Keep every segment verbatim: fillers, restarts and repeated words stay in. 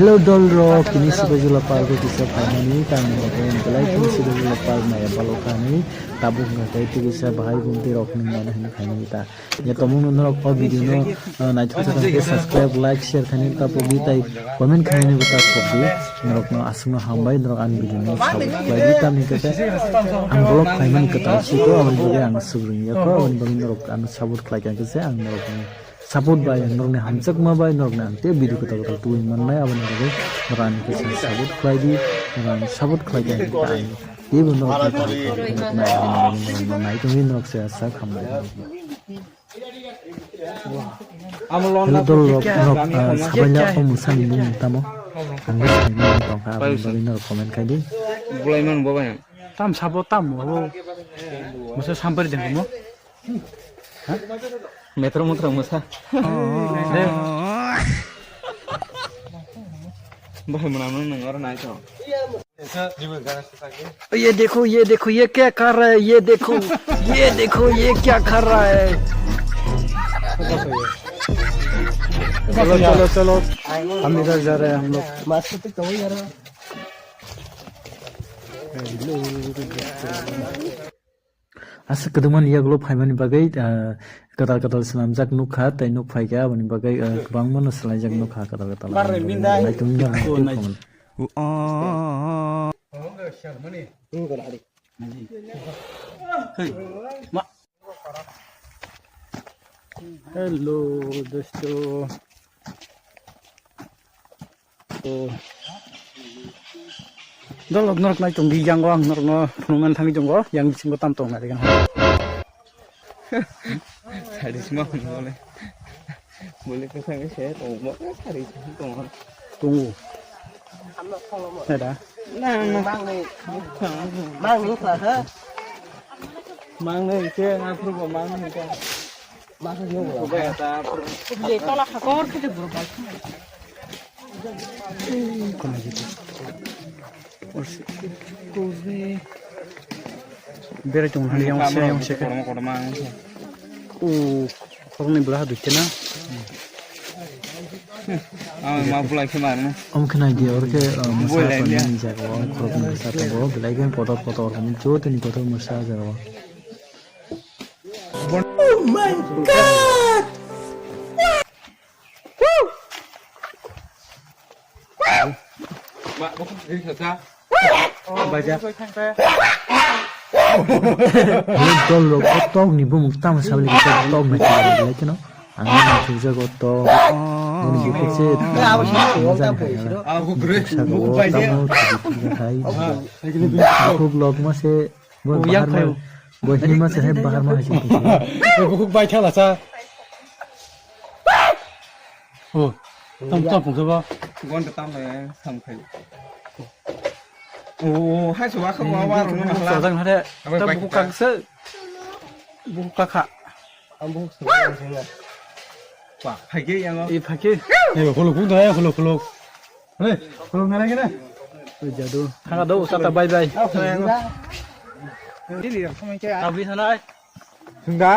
Hello dol rok, tini Sibajula Park o kisa phaimani, tamo hwnkhe belai kheno Sibajula Park naiya balo kani, tabuk hwnkhe tei kisa bahai bumtwi rok hinwi mano hinwi phaimani ta. Ya tomung no norok o video no, uh, naithok thang khe subscribe, like, share khainai ta pogdi tai comment khainai bo ta pogdi. Norok no aswk no hambai, norok ani video no support khlai di, tamni hwnkhe ang vlog khlaimani kwtal siko, aboni bagwi ang swk rwngya kho, aboni bagwi norok ano support khlai kha khe se ang norok no. Support bai, norokni hamjakma bai, norokni ang tei video kwtal kwtal tubui mannai, aboni bagwi norok ani khe support khlai di, norok ani support khlai khe ang tei bo norokni kaham kaham khe nai, aboni bagwi norokno nai tongwi norok se sak hambai. Hello dol rok, norok, ah, sabaina o mwsani bumung tamo? Ang bw saimano tongkha, aboni bagwi norok comment khai di. Bulai man bo bai. Tam sabo tam bo. Mwsa sampari dengmo. Metro mutra mwsa. De. Bahai mwnam nang oro nai to. ये देखो, ये देखो, ये क्या कर रहा है, ये देखो, ये देखो, ये क्या कर रहा है। चलो, चलो, चलो, हम इधर जा रहे हैं, हम लोग। Aswk kwdwkmani yagulo phaimani bagwi, ah, kwtal kwtal swnamjak nukha tei nuk phaikha, aboni bagwi, ah, kwbangma no swlaijak nukha kwtal kwtal. Naitung nai. Hello, dosto. Oh. Dolok norok nai tongdi, yango ang norokno phunuknani thangwi tongo, yang bisingo tam tong nai. Sari sima hwnwi bole. Bole kwthang se tongo, sari sima tongo. Tongo. Neda. Nang, nang. Mang ni. Mang ni kha ha. Mang ni ke, aphuru bo mang ni ka. Mang ni ko ba ta aphuru. Bile tola khakor khede buru bal. Berai tong hali yang se, yang se. Korma, korma, ang se. O, koroknwi bwla ha duite na? Ang ma bulai khe ma rwna. Omo khe nai di, oro khe, uh, mwsa tongnani jaga o, khoroknwi bwsa tongo, belai khe kotor kotor, joto ni kotor mwsa jaga o. Oh my God! Dol rok o tok ni bumung tamo sabali kisa tok na kisa lai keno. Ang na thujak o tok. Bini bukuk se. Saka o tamo thujak thai. Bukuk lok ma se. Bo bahar ma. Bo hima se hai bahar ma hai se. Bukuk bai thala sa. O, tam, tam, pungsa ba. Gon ta tam le, sam khai. O, hai so wa kha wa wa ro na hla. Sojang hade. Tam buku kak se. Buku kakha. Am buku se. Wa, phai ke yang. E phai ke. E, khuluk, khuluk, khuluk, khuluk. Hei, khuluk nara kena. Jadu. Thanga do, tata, bye bye. Abri sanai. Sungga.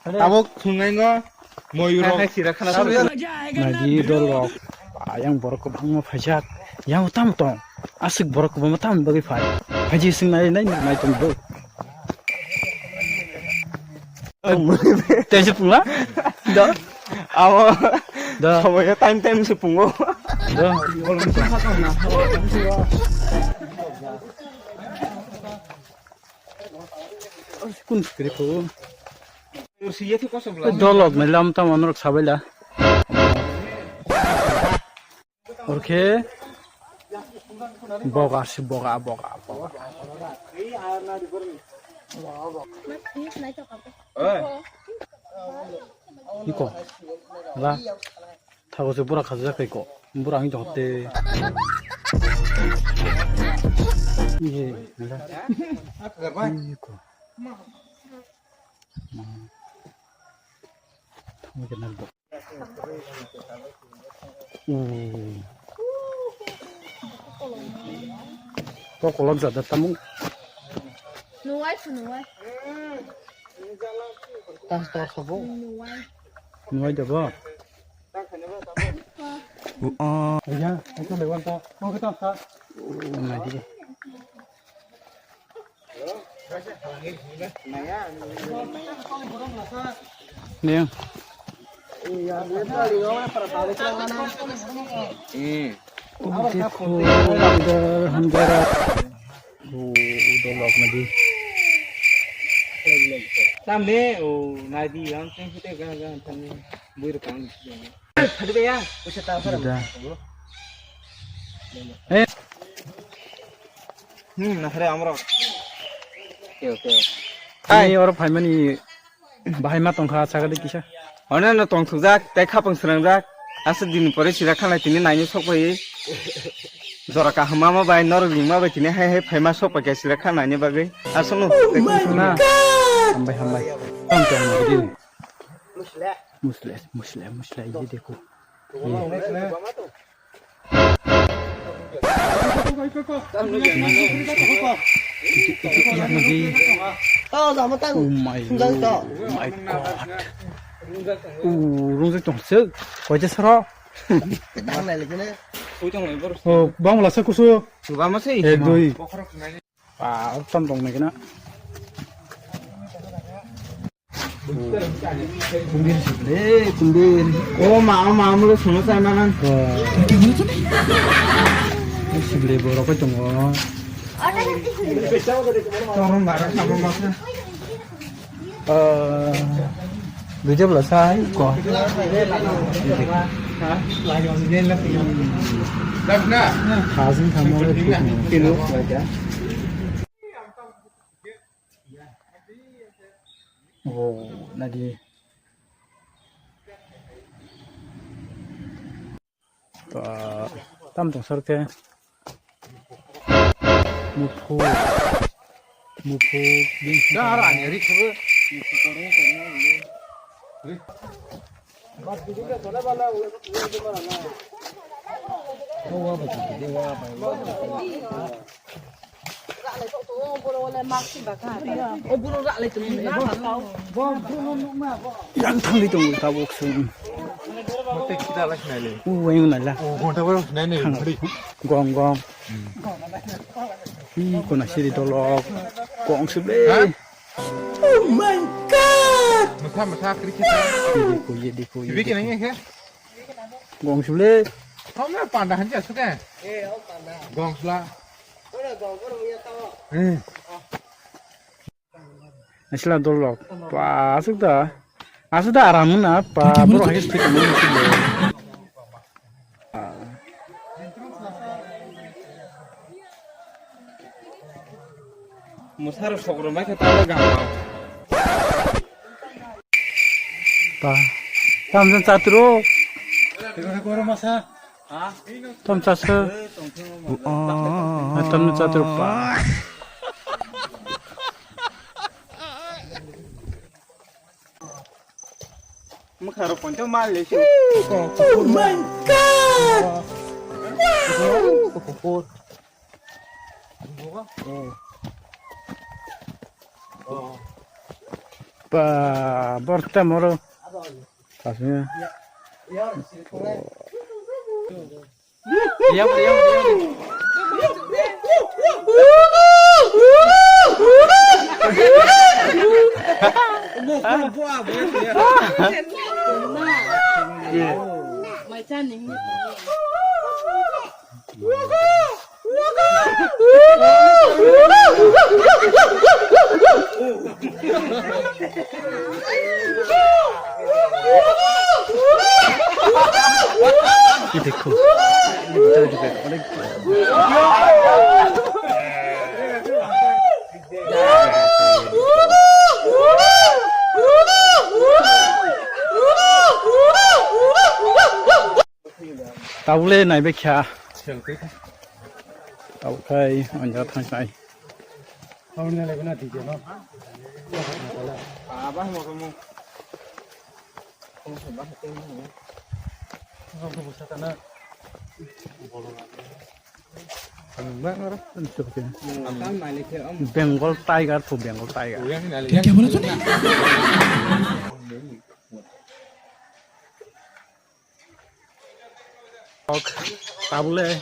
Tabuk thungnai ngo moyurok. Hai, hai, sira khana. Nagi dol rok. Ayang borok kwbangma phaijak. Yang tam tong. Aswk borok kwbangma tam bagwi phai. Phaiji sing nai nai nai tong do. Tei se pungla? Do. Amo. Do. Somoyo time time se pungo. Do. Kun skri ko. Dolok ni lam tam onrok sabaila. Orkhe boga si boga, boga, boga. Iko. La. Thago se bura khajak kai ko. Bura ang jote. Ye, la. Iko. Thago ke nang. Hmm. Ko kolok jada tamung. Nuwai, nuwai. Tas tor sabo. Nuwai. Nuwai jabo. Ya, itu lewat ta. Oh, kita sa. Nadi. Nih. Hmm. Oh, देखो, अंदर हम जरा Oh, dolok nadi. Tamne, oh, nadi, ang teng hite ga ga tamne, buir kang. Hadi be ya, usa ta fara. Eh. Hmm, nakhre amro. Okay, okay. Ai, oro phaimani. Bahai ma tongkha, sakadi kisa. Ono no tongthokjak, tei khapang swnamjak. Aswk dini pore sira khanai tini naini sokphai. Jora kaham ma bai, norok ringma bai tini hai hai phaima sokphai khe sira khanaini bagwi. Aswkno. Oh my God! Hambai, hambai. Tong tong nang di. Musle, musle, musle, ye dekho. Oh my God. Oh my God. Oh, rungjak tong suk. Koite soro. Oh, bang la sa kusu. Ek, dui. Pa, tam tong nai kena. Kumbir sibile, kumbir. O ma, o ma, mulo sono sa manan. Sibile borok bai tongo. Torong bara sama masa. Eh, video bela sai ko. Khajin tamo. Oh, nadi. Ta, tam tong sar khe. Muphu. Muphu. Dar ani ri khe. Yang thangwi tongo tabuk se. Uweng nala. Gong gong. Hi kona siri dolok. Gong se ble. Oh my God! Masa masa kri kita. Ye dekho, ye dekho, ye dekho. Gong se ble. Hom na panda hanji asu ke? Gong sla. Eh. Asla dolok. Pa, asuk da. Asuk da aram na. Pa, boro hai sik mo sik le. Musar sokro mai khe ta gam. Pa. Tam jan chatro. Goro masa. Tam chasa. Tam chatro pa. Mwkharo ponto mal le. Oh my God! Wow! Pa, borta moro. Kasih. ये देखो, ये बता दो, अरे Tabule naibe kha. Tabuk khai anja thangnai. Bengal tiger to Bengal tiger. Dia mana tu ni? Abole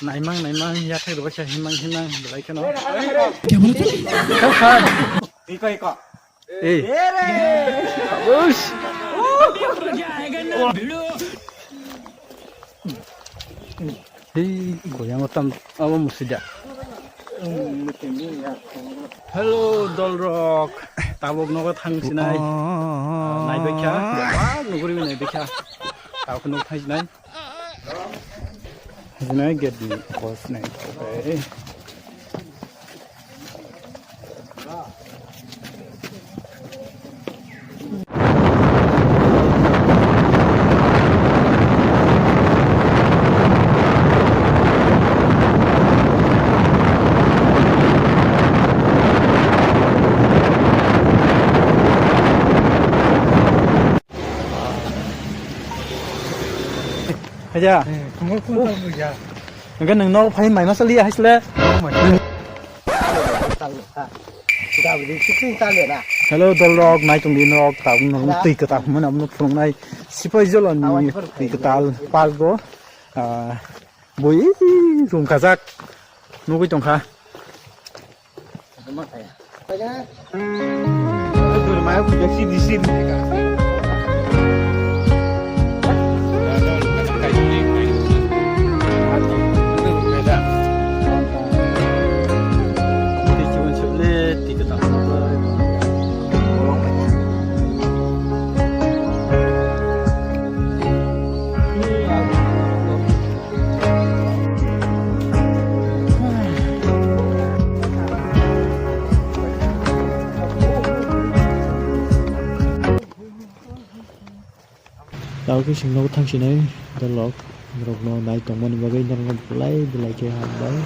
naimang naimang yathai rwbaikha himang himang belai kheno. Hei, goyang otam abo musida. Hello, dolrok. Tabuk nogo thang sinai. Naibaikha. Wah, nuguri naibaikha. Tabuk nog thang sinai. Sinai gate ni kos nai. Aja. Hwnkhe nwng nok phai mai masa liya haisle. Hello, dolrok, nai tongdi nok, tabuk nok twi kwtal hwnmani abono phunuknai. Sipai joloni twi kwtal park o, ah, bui rung kajak nugui tongkha. Tao khe chwng nogo thang sinai dolrok, norokno nai tongmani bagwi norokno belai belai khe hambai.